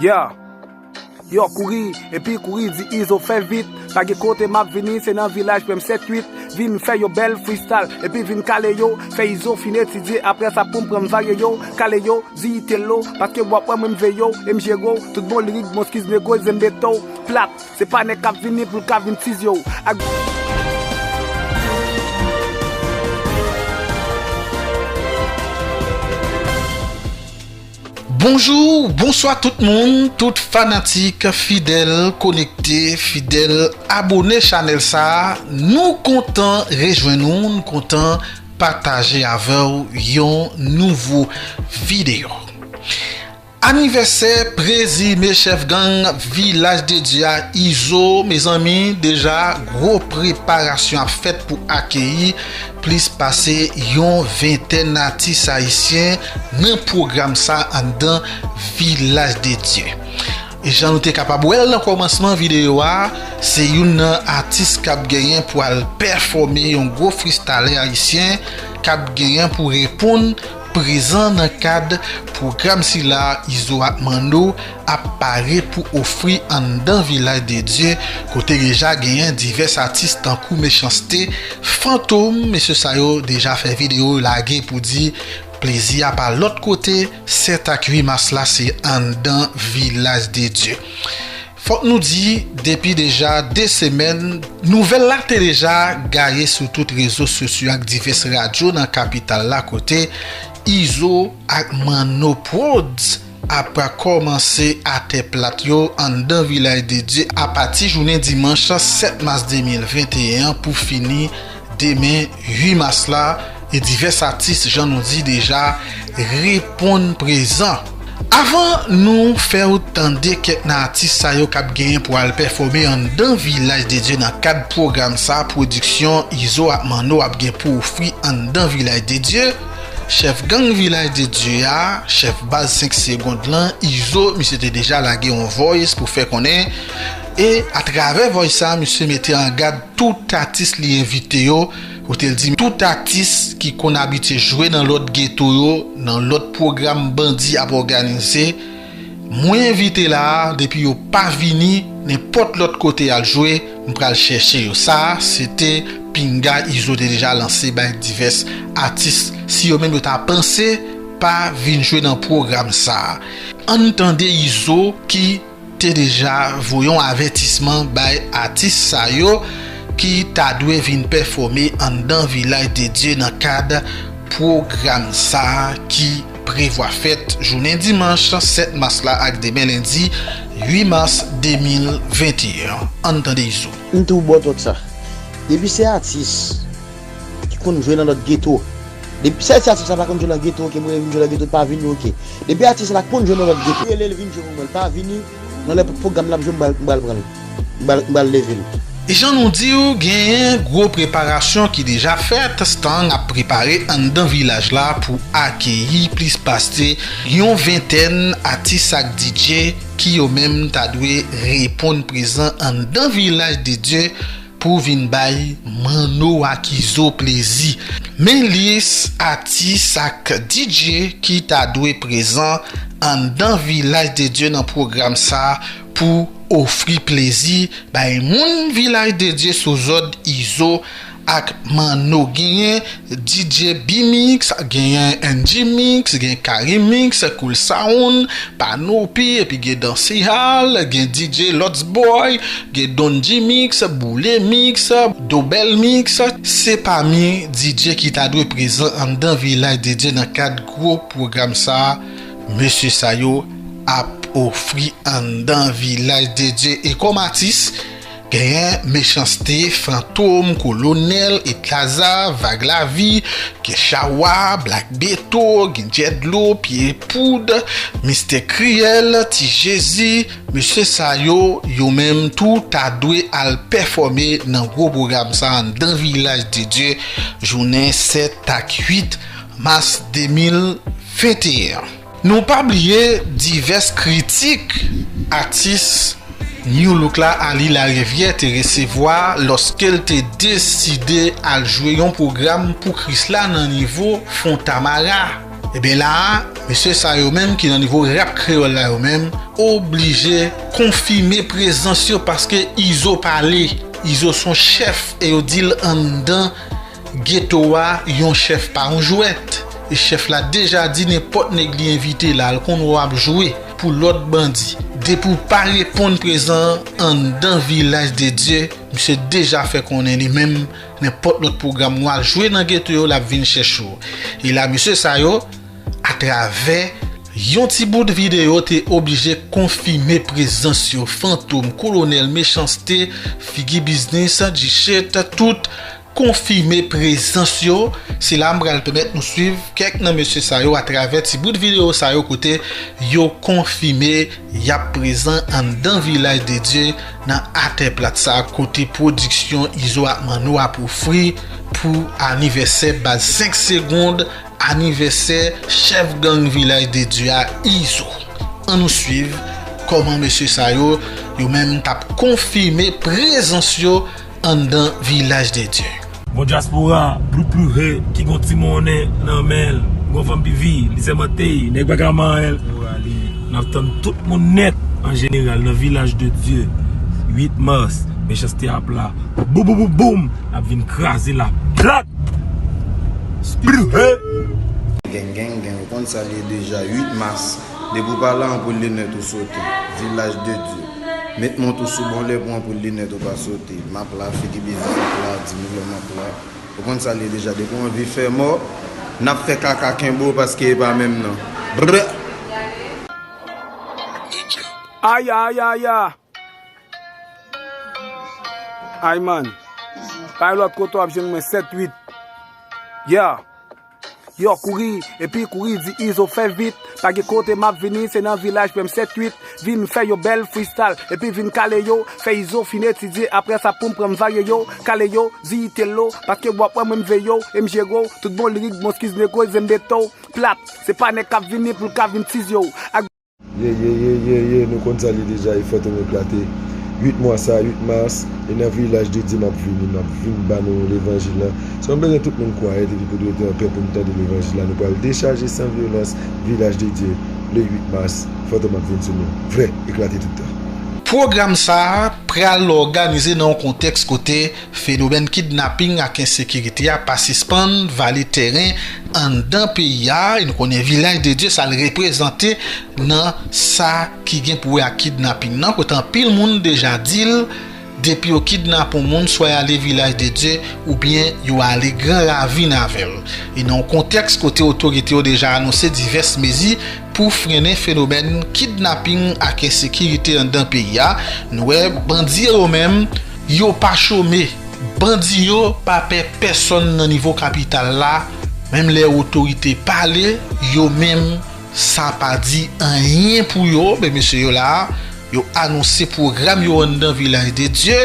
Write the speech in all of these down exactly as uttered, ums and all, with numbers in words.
Yeah. Yo, kouri, epi kouri di Izo fè vit. Pa gen kote m ap vini, se nan vilaj menm sèt uit. Vin fè yo bèl freestyle, epi vin kale yo. Fè Izo fin etidye, apre sa pou m pran m varye yo. Kale yo, di Itelo, paske w ap wè mwen m veye w, e m jere w. Tout bon lirik, bon skiz negro, zen beto, plat. Se pa nèg k ap vini pou l ka vin tizye w. Ak Bonjou, bonswa tout moun, tout fanatik fidèl konekte, fidèl abone chanèl sa a. Nou kontan rejwenn ou, nou kontan pataje avè w yon nouvo videyo. Anivèsè prezime chèf gang Vilaj de Dye a, Izo, mezanmi, deja gwo preparasyon ap fèt pou akeyi plis pase yon ventèn atis ayisyen nan pwogram sa anndan Vilaj de Dye. E jan nou te kapab wè l nan kòmansman videyo a, se youn nan atis k ap genyen pou al pèfòme, yon gwo freestyler ayisyen k ap genyen pou reponn prezan nan kad pwogram sila Izo ak Manno ap pare pou ofri anndan Vilaj de Dye, kote deja genyen divès atis tankou Mechanste, Fantom, mesye sa yo deja fè videyo lage pou di plezi a pa lòt kote, sèt ak uit mas la se anndan Vilaj de Dye. Fòk nou di, depi deja de semèn, nouvèl la te deja gaye sou tout rezo sosyo ak divès radyo nan kapital la, kote Izo ak Manno Prodz ap kòmanse atè plat yo anndan Vilaj de Dye apati jounen dimanch sèt mas de mil venteyen an pou fini demen uit mas la, e divès atis, jan nou di deja, reponn prezan. Avan nou fè w tande kèk nan atis sa yo k ap genyen pou al pèfòme anndan Vilaj de Dye nan kad pwogram sa, pwodiksyon Izo ak Manno ap gen pou ofri anndan Vilaj de Dye, chèf gang Vilaj de Dye a, chèf baz senk segond lan, Izo, misye te deja lage yon voice pou fè konnen, e atravè voice sa, misye mete an gad tout atis li envite yo, kote l di tout atis ki konn abitye jwe nan lòt geto yo, nan lòt pwogram bandi ap òganize, mwen envite la a, depi yo pa vini, nenpòt lòt kote y al jwe, m pral chèche yo. Sa a, se te pinga Izo te deja lanse bay divès atis. Si yo menm yo ta panse pa vin jwe nan pwogram sa a. Ann tande Izo ki te deja voye yon avètisman bay atis sa yo ki ta dwe vin pèfòme anndan Vilaj de Dye nan kad pwogram sa a ki prevwa fèt jounen dimanch sèt mas la ak demen lendi uit mas de mil venteyen an. Ann tande Izo. M tou bò tout sa. Depi se atis ki konn jwe nan lòt geto. Depi se, se atis la pa konn jwe nan geto, oke, mwen vin jwe nan geto, pa vini, oke. Depi atis la konn jwe nan lòt geto, rele l vin jwe pou mwen, l pa vini, nan lè pwogram la ap jwe, m pral, m pral pran l. M pral, m pral leve l. E jan nou di w, genyen gwo preparasyon ki deja fèt, Stang ap prepare anndan vilaj la pou akeyi plis pase yon ventèn atis ak D J ki yo menm ta dwe reponn prezan anndan Vilaj de Dye pou vin bay Manno ak Izo plezi. Men lis atis ak D J ki ta dwe prezan anndan Vilaj de Dye nan pwogram sa pou ofri plezi bay moun Vilaj de Dye sou zòd Izo ak Manno. Genyen D J B-Mix, genyen N G Mix, gen Karim Mix, Cool Sound, Panopi, epi gen Dancehall, gen D J Lots Boy, gen Don G Mix, Boule Mix, Dobel Mix. Se pami D J ki ta dwe prezan anndan Vilaj de Dye nan kad gwo pwogram sa a. Mesye sa yo ap ofri anndan Vilaj de Dye. E kòm atis, genyen Mechanste, Fantom, Kolonèl, Etlaza, Vag Lavi, gen Chawa, Black Beto, gen Djèdlo, Pye Poud, Mistè Kriyèl, Ti Jezi. Mesye sa yo, yo menm tou ta dwe al pèfòme nan gwo pwogram sa anndan Vilaj de Dye, jounen sèt ak uit mas de mil venteyen an. Nou pa bliye divès kritik atis Nu Look la, Arly Larivière, te resevwa lòske l te deside al jwe yon pwogram pou Krisla nan nivo Fontamara. Ebyen la a, mesye sa yo menm ki nan nivo rap kreyòl la yo menm, oblije konfime prezans yo paske Izo pale. Izo se yon chèf e yo di l anndan geto a, yon chèf pa yon jwèt. E chèf la deja di nenpòt nèg li envite la, l konn wè w ap jwe pou lòt bandi. Depi w pa reponn prezan anndan Vilaj de Dye, misye deja fè konnen li menm, nenpòt lòt pwogram w al jwe nan geto yo, l ap vin chèche w. E la, mesye sa yo, atravè yon ti bout videyo, te oblije konfime prezans yo. Fantom, Kolonèl, Mechanste, Figi Biznis, G-Shit, tout konfime prezans yo. Se la m pral pèmèt nou swiv kèk nan mesye sa yo atravè ti bout videyo sa yo kote yo konfime y ap prezan anndan Vilaj de Dye nan atè plat sa kote pwodiksyon Izo ak Manno ap ofri pou anivèsè baz senk segonn, anivèsè chèf gang Vilaj de Dye a, Izo. Ann nou swiv kòman mesye sa yo, yo menm t ap konfime prezans yo anndan Vilaj de Dye. Bon dyaspora, Blue Blue Hey, ki gon ti monnen nan men l, gon fanm pivi, li sèmante, nèg pa ka manyen l. N ap tann tout moun nèt, an jeneral, nan Vilaj de Dye, uit mas, Mechanste ap la. Bou, bou, bou, boum! N ap vin kraze la plat! Blue Blue Hey! Gang, gang, gang, ou konn sa l ye deja, uit mas. Depi w pa la, anpoul linèt ou sote. Vilaj de Dye. Met mont ou sou bon lè pou anpoul linèt ou pa sote. M ap la, Figi Biznis ap la, di milyon m ap la. Ou konn sa l ye deja, depi w anvi fè mò, n ap fè kaka kenbe w paske e pa menm nan. Brr! Ay, ay, ay, ay. Ay, man. Pa gen lòt kote w ap jwenn mwen, sèt uit. Yeah. Yo, kouri, epi kouri, di Izo fè vit. Pa gen kote m ap vini, se nan Vilaj frè m sèt uit. Vin fè yo bèl freestyle, epi vin kale yo. Fè Izo fin etidye, apre sa pou m pran m varye yo. Kale yo, di Itello, paske w ap wè mwen m veye w, e m jere w. Tout bon lirik, bon skiz negro, e m beto. Plat, se pa nèg k ap vini pou l ka vin tizye w. Ak Ye, ye, ye, ye, ye, nou konn sa l ye deja, e Fantom eklate. Uit mwa sa, uit mas, e nan Vilaj de Dye m ap vini, m ap vin ba nou levanjil la. Sa m bezwen tout moun kwayèt epi pou nou rete anpè pou nou tande levanjil la. Nou pral dechaje san vyolans, Vilaj de Dye, le uit mas, Fantom ap vin sou nou. Vrè, eklate tout tan. Pwogram sa a pral òganize nan yon kontèks kote fenomèn kidnaping ak ensekirite a pa sispann vale tèren anndan peyi a, e nou konnen Vilaj de Dye sa l reprezante nan sa ki gen pou wè ak kidnaping nan, kote anpil moun deja di l, depi yo kidnape yon moun, swa y ale Vilaj de Dye, oubyen yo ale Gran Ravin avè l. E nan yon kontèks kote otorite yo deja anonse divès mezi pou frennen fenomèn kidnaping ak ensekirite anndan peyi a, nou wè bandi yo menm, yo pa chome. Bandi yo pa pè pèsonn nan nivo kapital la, menm lè otorite pale, yo menm, sa pa di anyen pou yo, men mesye yo la, yo anonse pwogram yo anndan Vilaj de Dye,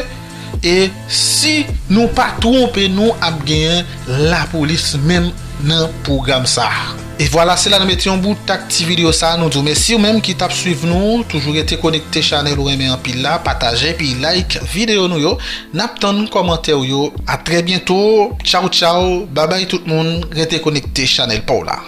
e si nou pa twonpe, nou ap genyen lapolis menm nan pwogram sa a. E vwala, se la nou mete yon bout ak ti videyo sa a. Nou di w mèsi ou menm ki t ap swiv nou. Toujou rete konekte chanèl ou renmen anpil la, pataje epi like videyo nou yo. N ap tann kòmantè w yo. A trè byento. Tchaw, tchaw. Babay tout moun. Rete konekte chanèl pa w la.